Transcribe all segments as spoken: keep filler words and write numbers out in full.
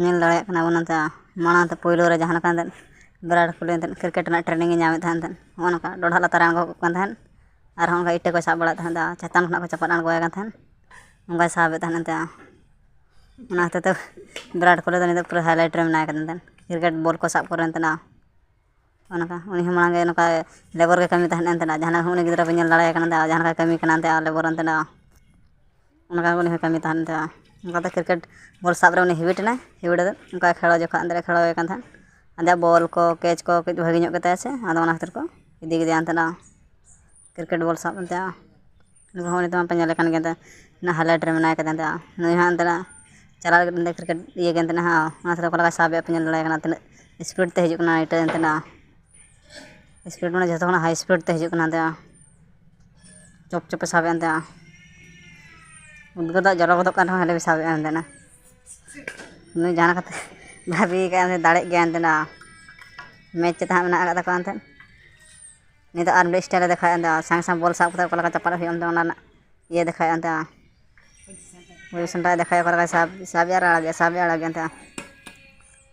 ᱧᱮᱞ ᱫᱟᱲᱮᱭᱟᱜ ᱠᱟᱱᱟ ᱵᱚᱱ ᱮᱱᱛᱮ, ᱢᱟᱲᱟᱝ ᱛᱮ ᱯᱳᱭᱞᱳ ᱨᱮ ᱡᱟᱦᱟᱸ ᱞᱮᱠᱟ ᱮᱱᱛᱮ ᱵᱤᱨᱟᱴ ᱠᱳᱦᱞᱤ ᱮᱱᱛᱮ ᱠᱨᱤᱠᱮᱴ ᱨᱮᱱᱟᱜ ᱴᱨᱮᱱᱤᱝ ᱮ ᱧᱟᱢᱮᱫ ᱛᱟᱦᱮᱸᱫ ᱮᱱᱛᱮ, ᱱᱚᱜᱼᱚ ᱱᱚᱝᱠᱟ ᱰᱚᱰᱷᱟ ᱞᱟᱛᱟᱨ ᱨᱮ ᱟᱬᱜᱚ ᱠᱚᱜ ᱠᱟᱱ ᱛᱟᱦᱮᱸᱫ᱾ ᱟᱨᱦᱚᱸ ᱚᱱᱠᱟ ᱤᱴᱟᱹ ᱠᱚᱭ ᱥᱟᱵ ᱵᱟᱲᱟᱭᱮᱫ ᱛᱟᱦᱮᱸᱫ, ᱪᱮᱛᱟᱱ ᱠᱷᱚᱱᱟᱜ ᱠᱚ ᱪᱟᱯᱟᱫ ᱟᱬᱜᱚᱭᱮ ᱠᱟᱱ ᱛᱟᱦᱮᱸᱫ, ᱚᱱᱠᱟᱭ ᱥᱟᱵᱮᱫ ᱛᱟᱦᱮᱸᱫ ᱮᱱᱛᱮ᱾ ᱚᱱᱟ ᱦᱚᱛᱮᱡ ᱛᱮ ᱵᱤᱨᱟᱴ ᱠᱳᱦᱞᱤ ᱫᱚ ᱱᱤᱛᱚᱜ ᱯᱩᱨᱟᱹ ᱦᱟᱭᱞᱟᱭᱤᱴ ᱨᱮ ᱢᱮᱱᱟᱭ ᱠᱟᱫᱮ ᱛᱟᱦᱮᱸᱫ, ᱠᱨᱤᱠᱮᱴ ᱵᱚᱞ ᱠᱚ ᱥᱟᱵ ᱠᱚᱨᱮ ᱮᱱᱛᱮ᱾ ᱚᱱᱠᱟ ᱩᱱᱤ ᱦᱚᱸ ᱢᱟᱲᱟᱝ ᱜᱮ ᱱᱚᱝᱠᱟ ᱞᱮᱵᱚᱨ ᱜᱮ ᱠᱟᱹᱢᱤ ᱛᱟᱦᱮᱸᱫ ᱮᱱᱛᱮ, ᱡᱟᱦᱟᱸ ᱞᱮᱠᱟ ᱩᱱᱤ ᱜᱤᱫᱽᱨᱟᱹ ᱯᱮ ᱧᱮᱞ ᱫᱟᱲᱮᱭᱟᱭ ᱠᱟᱱᱟ ᱮᱱᱛᱮ, ᱡᱟᱦᱟᱸ ᱞᱮᱠᱟᱭ ᱠᱟᱹᱢᱤ ᱠᱟᱱᱟ ᱮᱱᱛᱮ ᱞᱮᱵᱚᱨ ᱮᱱᱛᱮ᱾ ᱚᱱᱠᱟ ᱜᱮ ᱩᱱᱤ ᱦᱚᱸᱭ ᱠᱟᱹᱢᱤ ᱛᱟᱦᱮᱸᱫ ᱮᱱᱛᱮ᱾ ᱚᱱᱠᱟᱛᱮ ᱠᱨᱤᱠᱮᱴ ᱵᱚᱞ ᱥᱟᱵ ᱨᱮ ᱩᱱᱤ ᱦᱮᱵᱤᱴ ᱮᱱᱟᱭ, ᱦᱮᱵᱤᱴ ᱠᱟᱛᱮ ᱚᱱᱠᱟ ᱠᱷᱮᱞᱟ ᱡᱚᱠᱷᱚᱱ ᱮᱱᱛᱮ ᱠᱷᱮᱞᱟ ᱦᱩᱭ ᱠᱟᱱ ᱛᱟᱦᱮᱸᱫ, ᱟᱡᱟᱜ ᱵᱚᱞ ᱠᱚ ᱠᱮᱪ ᱠᱚ ᱠᱟᱹᱡ ᱵᱷᱟᱹᱜᱤ ᱧᱚᱜ ᱜᱮᱛᱟᱭᱟ ᱥᱮ, ᱟᱫᱚ ᱚᱱᱟ ᱠᱷᱟᱹᱛᱤᱨ ᱠᱚ ᱤᱫᱤ ᱠᱮᱫᱮᱭᱟ ᱮᱱᱛᱮ ᱠᱨᱤᱠᱮᱴ ᱵᱚᱞ ᱥᱟᱵ ᱮᱱᱛᱮ᱾ ᱱᱩᱠᱩ ᱦᱚᱸ ᱱᱤᱛᱚᱜ ᱢᱟ ᱯᱮ ᱧᱮᱞᱮ ᱠᱟᱱ ᱜᱮᱭᱟ ᱮᱱᱛᱮ, ᱚᱱᱟ ᱦᱟᱭᱞᱟᱭᱤᱴ ᱨᱮ ᱢᱮᱱᱟᱭ ᱠᱟᱫᱮ ᱮᱱᱛᱮ᱾ ᱱᱩᱭ ᱦᱚᱸ ᱮᱱᱛᱮ ᱪᱟᱞᱟᱜ ᱞᱟᱹᱜᱤᱫ ᱮᱱᱛᱮ ᱠᱨᱤᱠᱮᱴ ᱤᱭᱟᱹ ᱜᱮ ᱮᱱᱛᱮ ᱦᱟᱸᱜ, ᱚᱱᱟ ᱠᱷᱟᱹᱛᱤᱨ ᱚᱠᱟ ᱞᱮᱠᱟ ᱥᱟᱵ ᱮᱫ ᱯᱮ ᱧᱮᱞ ᱫᱟᱲᱮᱭᱟᱜ ᱠᱟᱱᱟ, ᱛᱤᱱᱟᱹᱜ ᱥᱯᱤᱰ ᱛᱮ ᱦᱤᱡᱩᱜ ᱠᱟᱱᱟ ᱤᱴᱟᱹ ᱮᱱᱛᱮ᱾ ᱥᱯᱤᱰ ᱢᱟᱱᱮ ᱡᱷᱚᱛᱚ ᱠᱷᱚᱱᱟᱜ ᱦᱟᱭ ᱥᱯᱤᱰ ᱛᱮ ᱦᱤᱡᱩᱜ ᱠᱟᱱᱟ ᱮᱱᱛᱮ᱾ ᱪᱚᱯ ᱪᱚᱯᱮ ᱥᱟᱵᱮᱫᱼᱟ ᱮᱱᱛᱮ᱾ ᱩᱫᱽᱜᱟᱹᱨ ᱫᱟᱜ ᱡᱚᱨᱚ ᱜᱚᱫᱚᱜ ᱠᱟᱱ ᱨᱮᱦᱚᱸ ᱦᱟᱸᱰᱮ ᱯᱮ ᱥᱟᱵᱮᱫᱼᱟ ᱮᱱᱛᱮ᱾ ᱱᱩᱭ ᱡᱟᱦᱟᱸ ᱞᱮᱠᱟᱛᱮ ᱵᱷᱟᱵᱤ ᱠᱟᱜᱼᱟ, ᱩᱱᱤ ᱫᱟᱲᱮᱜ ᱜᱮᱭᱟ ᱮᱱᱛᱮ᱾ ᱢᱮᱪ ᱪᱮᱛᱟᱱ ᱢᱮᱱᱟᱜ ᱟᱠᱟᱫ ᱛᱟᱠᱚᱣᱟ ᱮᱱᱛᱮ᱾ ᱱᱤᱛᱚᱜ ᱟᱨ ᱢᱤᱫ ᱥᱴᱟᱭᱤᱞ ᱮ ᱫᱮᱠᱷᱟᱣᱮᱫᱼᱟ ᱮᱱᱛᱮ, ᱥᱟᱝ ᱥᱟᱝ ᱵᱚᱞ ᱥᱟᱵ ᱠᱟᱛᱮ ᱚᱠᱟ ᱞᱮᱠᱟ ᱪᱟᱯᱟᱫ ᱦᱩᱭᱩᱜᱼᱟ ᱮᱱᱛᱮ, ᱚᱱᱟ ᱨᱮᱱᱟᱜ ᱤᱭᱟᱹ ᱫᱮᱠᱷᱟᱣᱮᱫᱼᱟ ᱮᱱᱛᱮ᱾ ᱯᱚᱡᱤᱥᱚᱱ ᱴᱟᱜ ᱫᱮᱠᱷᱟᱣᱮᱫᱼᱟ, ᱚᱠᱟ ᱞᱮᱠᱟ ᱥᱟᱵ, ᱥᱟᱵᱮᱫᱼᱟ ᱟᱨ ᱟᱲᱟᱜᱮᱫᱼᱟ, ᱥᱟᱵᱮᱫᱼᱟ ᱟᱲᱟᱜᱮᱫᱼᱟ ᱮᱱᱛᱮ᱾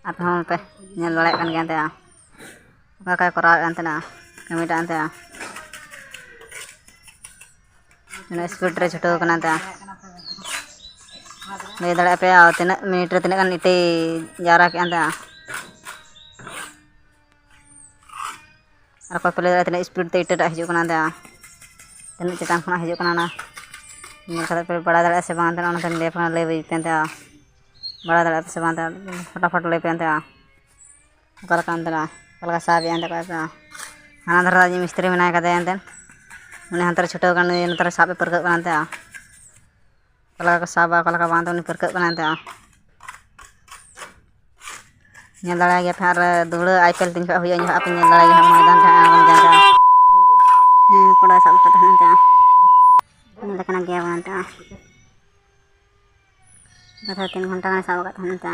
ᱟᱯᱮ ᱦᱚᱸ ᱯᱮ ᱧᱮᱞ ᱫᱟᱲᱮᱭᱟᱜ ᱠᱟᱱ ᱜᱮᱭᱟ ᱮᱱᱛᱮ, ᱚᱠᱟ ᱞᱮᱠᱟᱭ ᱠᱚᱨᱟᱣᱮᱫᱼᱟ ᱮᱱᱛᱮ, ᱠᱟᱹᱢᱤᱴᱟᱜ ᱮᱱᱛᱮ᱾ ᱛᱤᱱᱟᱹᱜ ᱥᱯᱤᱰ ᱨᱮ ᱪᱷᱩᱴᱟᱹᱣ ᱠᱟᱱᱟ ᱮᱱᱛᱮ᱾ ᱞᱟᱹᱭ ᱫᱟᱲᱮᱭᱟᱜ ᱯᱮ ᱟᱨ ᱛᱤᱱᱟᱹᱜ ᱢᱤᱱᱤᱴ ᱨᱮ ᱛᱤᱱᱟᱹᱜ ᱜᱟᱱ ᱤᱴᱟᱹᱭ ᱡᱟᱣᱨᱟ ᱠᱮᱫᱼᱟ ᱮᱱᱛᱮ᱾ ᱟᱨ ᱚᱠᱚᱭ ᱯᱮ ᱞᱟᱹᱭ ᱫᱟᱲᱮᱭᱟᱜᱼᱟ ᱛᱤᱱᱟᱹᱜ ᱥᱯᱤᱰ ᱛᱮ ᱤᱴᱟᱹᱴᱟᱜ ᱦᱤᱡᱩᱜ ᱠᱟᱱᱟ ᱮᱱᱛᱮ? ᱛᱤᱱᱟᱹᱜ ᱪᱮᱛᱟᱱ ᱠᱷᱚᱱᱟᱜ ᱦᱤᱡᱩᱜ ᱠᱟᱱᱟ ᱚᱱᱟ? ᱧᱮᱞ ᱠᱟᱛᱮ ᱯᱮ ᱵᱟᱲᱟᱭ ᱫᱟᱲᱮᱭᱟᱜᱼᱟ ᱥᱮ ᱵᱟᱝ ᱮᱱᱛᱮ, ᱚᱱᱟ ᱛᱮᱧ ᱞᱟᱹᱭ ᱟᱯᱮ ᱠᱟᱱᱟ, ᱞᱟᱹᱭ ᱯᱮ ᱮᱱᱛᱮ᱾ ᱵᱟᱲᱟᱭ ᱫᱟᱲᱮᱭᱟᱜᱼᱟ ᱯᱮ ᱥᱮ ᱵᱟᱝ ᱮᱱᱛᱮ? ᱯᱷᱚᱴᱟᱯᱷᱚᱴ ᱞᱟᱹᱭ ᱯᱮ ᱮᱱᱛᱮ᱾ ᱚᱠᱟ ᱞᱮᱠᱟ ᱮᱱᱛᱮ, ᱚᱠᱟ ᱞᱮᱠᱟ ᱥᱟᱵ ᱮᱫᱼᱟ ᱮᱱᱛᱮ, ᱚᱠᱟ ᱞᱮᱠᱟ? ᱦᱟᱱᱟ ᱫᱷᱟᱨᱮ ᱨᱮ ᱟᱡᱤᱡ ᱢᱤᱥᱛᱨᱤ ᱢᱮᱱᱟᱭ ᱠᱟᱫᱮᱭᱟ ᱮᱱᱛᱮ᱾ ᱩᱱᱤ ᱦᱟᱱᱛᱮ ᱨᱮ ᱪᱷᱩᱴᱟᱹᱣ ᱠᱟᱱᱟ, ᱱᱩᱭ ᱱᱚᱛᱮ ᱨᱮ ᱥᱟᱵ ᱮ ᱯᱟᱹᱨᱠᱟᱹᱜ ᱠᱟᱱᱟ ᱮᱱᱛᱮ᱾ ᱚᱠᱟ ᱞᱮᱠᱟ ᱠᱚ ᱥᱟᱵᱟ, ᱚᱠᱟ ᱞᱮᱠᱟ ᱵᱟᱝ ᱮᱱᱛᱮ, ᱩᱱᱤ ᱯᱟᱹᱨᱠᱟᱹᱜ ᱠᱟᱱᱟ ᱮᱱᱛᱮ᱾ ᱧᱮᱞ ᱫᱟᱲᱮᱭᱟᱭ ᱜᱮᱭᱟ ᱯᱮ, ᱟᱨ ᱫᱩᱦᱲᱟᱹ ᱟᱭ ᱯᱤ ᱮᱞ ᱛᱤᱱ ᱡᱚᱠᱷᱚᱱ ᱦᱩᱭᱩᱜᱼᱟ, ᱩᱱ ᱡᱚᱠᱷᱚᱱ ᱯᱮ ᱧᱮᱞ ᱫᱟᱲᱮᱭᱟᱭ ᱜᱮᱭᱟ ᱢᱚᱭᱫᱟᱱ ᱨᱮ ᱟᱬᱜᱚᱱ ᱜᱮᱭᱟ ᱮᱱᱛᱮ᱾ ᱦᱮᱸ, ᱠᱚᱲᱟᱭ ᱥᱟᱵ ᱠᱟᱫᱟ ᱮᱱᱛᱮ᱾ ᱧᱮᱞ ᱠᱟᱱᱟ ᱜᱮᱭᱟ ᱵᱚᱱ ᱮᱱᱛᱮ᱾ ᱵᱟᱨ ᱛᱤᱱ ᱜᱷᱚᱱᱴᱟ ᱜᱟᱱ ᱥᱟᱵ ᱟᱠᱟᱫ ᱛᱟᱦᱮᱱ ᱮᱱᱛᱮ᱾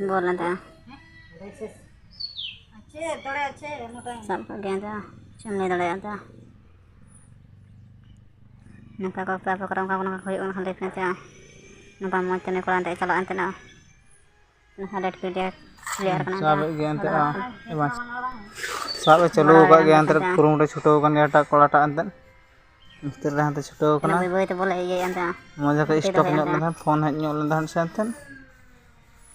ᱵᱚᱞ ᱮᱱᱛᱮ᱾ ᱥᱟᱵ ᱠᱟᱜ ᱜᱮᱭᱟ ᱮᱱᱛᱮ᱾ ᱪᱮᱫ ᱮᱢ ᱞᱟᱹᱭ ᱫᱟᱲᱮᱭᱟᱜᱼᱟ ᱮᱱᱛᱮ᱾ ᱱᱚᱝᱠᱟ ᱠᱚ ᱚᱠᱟ ᱠᱚᱨᱮ ᱚᱱᱠᱟ ᱠᱚ ᱦᱩᱭᱩᱜ ᱠᱟᱱᱟ ᱠᱷᱟᱱ ᱞᱟᱹᱭ ᱯᱮ ᱮᱱᱛᱮ᱾ ᱱᱚᱝᱠᱟ ᱢᱚᱡᱽ ᱛᱮ ᱱᱩᱭ ᱠᱚᱲᱟ ᱮᱱᱛᱮ ᱪᱟᱞᱟᱜᱼᱟ ᱮᱱᱛᱮ᱾ ᱦᱟᱭᱞᱟᱭᱤᱴ ᱯᱞᱮᱭᱟᱨ ᱠᱞᱤᱭᱟᱨ ᱠᱟᱱᱟ᱾ ᱥᱟᱵᱮᱫ ᱜᱮᱭᱟ ᱮᱱᱛᱮᱫ, ᱟᱨ ᱮᱵᱟᱝ ᱥᱟᱵ ᱮ ᱪᱟᱹᱞᱩ ᱟᱠᱟᱫ ᱜᱮᱭᱟ ᱮᱱᱛᱮᱫ, ᱠᱩᱨᱩᱢᱩᱴᱩ ᱪᱷᱩᱴᱟᱹᱣ ᱟᱠᱟᱱ ᱜᱮᱭᱟ ᱮᱴᱟᱜ ᱠᱚᱲᱟᱴᱟᱜ ᱮᱱᱛᱮᱫ᱾ ᱢᱤᱥᱛᱨᱤ ᱨᱮ ᱦᱟᱱᱛᱮ ᱪᱷᱩᱴᱟᱹᱣ ᱟᱠᱟᱱᱟ᱾ ᱵᱟᱹᱭ ᱵᱟᱹᱭ ᱛᱮ ᱵᱚᱞᱮ ᱤᱭᱟᱹᱭᱟ ᱮᱱᱛᱮᱫ᱾ ᱢᱚᱡᱟ ᱠᱟᱹᱡ ᱥᱴᱚᱠ ᱧᱚᱜ ᱞᱮᱱ ᱛᱟᱦᱮᱸᱫ, ᱯᱷᱳᱱ ᱦᱮᱡ ᱧᱚᱜ ᱞᱮᱱ ᱛᱟᱦᱮᱸᱫ ᱥᱮ ᱮᱱᱛᱮᱫ,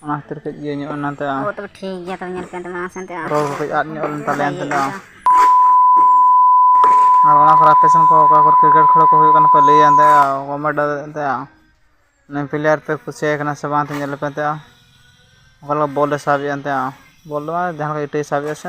ᱚᱱᱟ ᱠᱷᱟᱹᱛᱤᱨ ᱠᱟᱹᱡ ᱤᱭᱟᱹ ᱧᱚᱜ ᱮᱱᱟ ᱮᱱᱛᱮᱫ᱾ ᱚ, ᱛᱚᱵᱮ ᱴᱷᱤᱠ ᱜᱮᱭᱟ, ᱛᱚᱵᱮ ᱧᱮᱞ ᱯᱮ ᱮᱱᱛᱮᱫ ᱢᱟᱲᱟᱝ ᱥᱮᱱ ᱮᱱᱛᱮᱫ᱾ ᱨᱚᱲ ᱠᱚ ᱠᱟᱹᱡ ᱟᱫ ᱧᱚᱜ ᱞᱮᱱ ᱛᱟᱞᱮᱭᱟ ᱮᱱᱛᱮᱫ᱾ ᱟᱨ ᱚᱱᱟ ᱠᱚᱨᱮ ᱟᱯᱮ ᱥᱮᱱ ᱠᱚ ᱚᱠᱟ ᱠᱚᱨᱮ ᱠᱨᱤᱠᱮᱴ ᱠᱷᱮᱞ ᱠᱚ ᱦᱩᱭᱩᱜ ᱠᱟᱱᱟ ᱯᱮ ᱞᱟᱹᱭᱟ ᱮᱱᱛᱮᱫ, ᱠᱚᱢᱮᱱᱴ ᱮᱱᱛᱮᱫ᱾ ᱩᱱᱤ ᱯᱞᱮᱭᱟᱨ ᱯᱮ ᱠᱩᱥᱤᱭᱟᱭ ᱠᱟᱱᱟ ᱥᱮ ᱵᱟᱝ ᱛᱚ ᱧᱮᱞ ᱯᱮ ᱮᱱᱛᱮᱫ᱾ ᱚᱠᱟ ᱞᱮᱠᱟ ᱵᱚᱞ ᱮ ᱥᱟᱵᱮᱜᱼᱟ ᱮᱱᱛᱮᱫ, ᱵᱚᱞ ᱫᱚ ᱵᱟᱝ, ᱡᱟᱦᱟᱸ ᱞᱮᱠᱟ ᱤᱴᱟᱹᱭ ᱥᱟᱵᱮᱜᱼᱟ ᱥᱮ